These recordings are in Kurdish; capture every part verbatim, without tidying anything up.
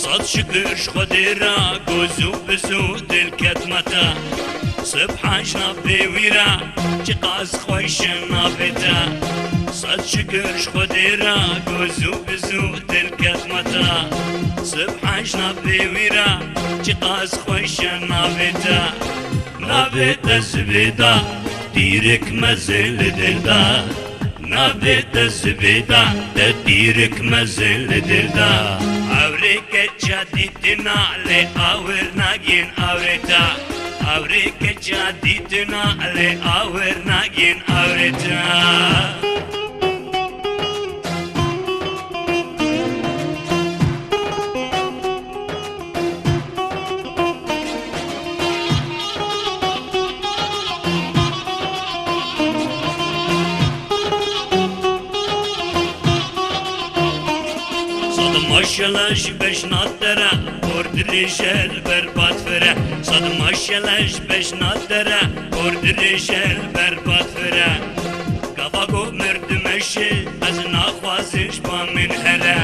Sed şikir ji Xwedê re, ku zû bi zû dil ket me te. Sibhan ji navê wî re, çiqas xweş e navê te. Sed şikir ji Xwedê re, ku zû bi zû dil ket me te. Sibhan ji navê wî re, çiqas xweş e navê te. Navê te Zibêda, tîrek mezin li dil de. Navê te Zibêda, te tîrek mezin li dil de. Ewrê keça dîtina lê awir nagên awrê te. Ewrê keça dîtina lê awir nagên awrê te. Sed maşela ji bejna te re, hor dirêje li ber bad fire. Sed maşela ji bejna te re, hor dirêje li ber bad fire. Gava ku merdime şi, ez naxwazim ji ba min here.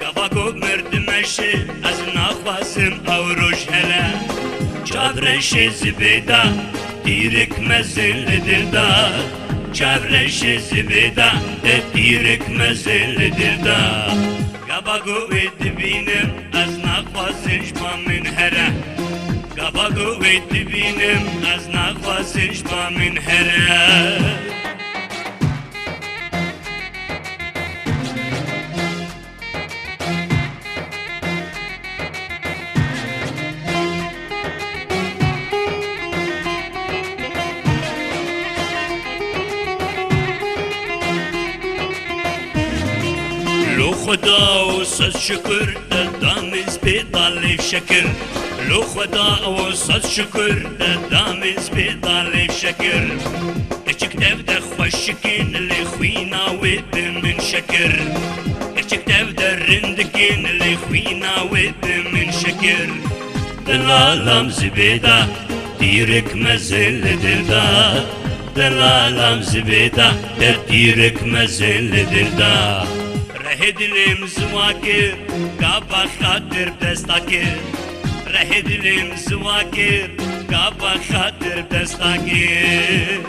Gava ku merdime şi, ez naxwazim ew roj here. Çavreşê Zibêda, tîrek mezin li dil de. Çavreşê Zibêda, te tîrek mezin li dil de. Gava ku wê dibînim, ez naxwazim ji ba min here. Gava ku wê dibînim, ez naxwazim ji ba min here. Lo Xweda û sed şukur te da min zibêda lêv şekir. Lo Xweda û sed şukur te da min zibêda lêv şekir. Keçik tev de xweşikin lê xwîna wê bi min şekir. Keçik tev de rindikin lê xwîna wê bi min şekir. Delalam Zibêda, tîrek mezin li dil de. Delalam Zibêda, te tîrek mezin li dil de. Rehê dilê min ziwa kir, gava xatir desta kir. Rehê dilê min ziwa kir, gava xatir desta kir.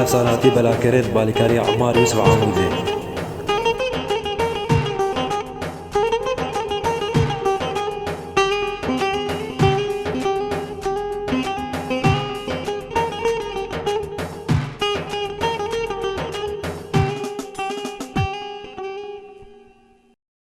Efsanatî Belakerê bi alîkariya Emar Yusuf Amûdê.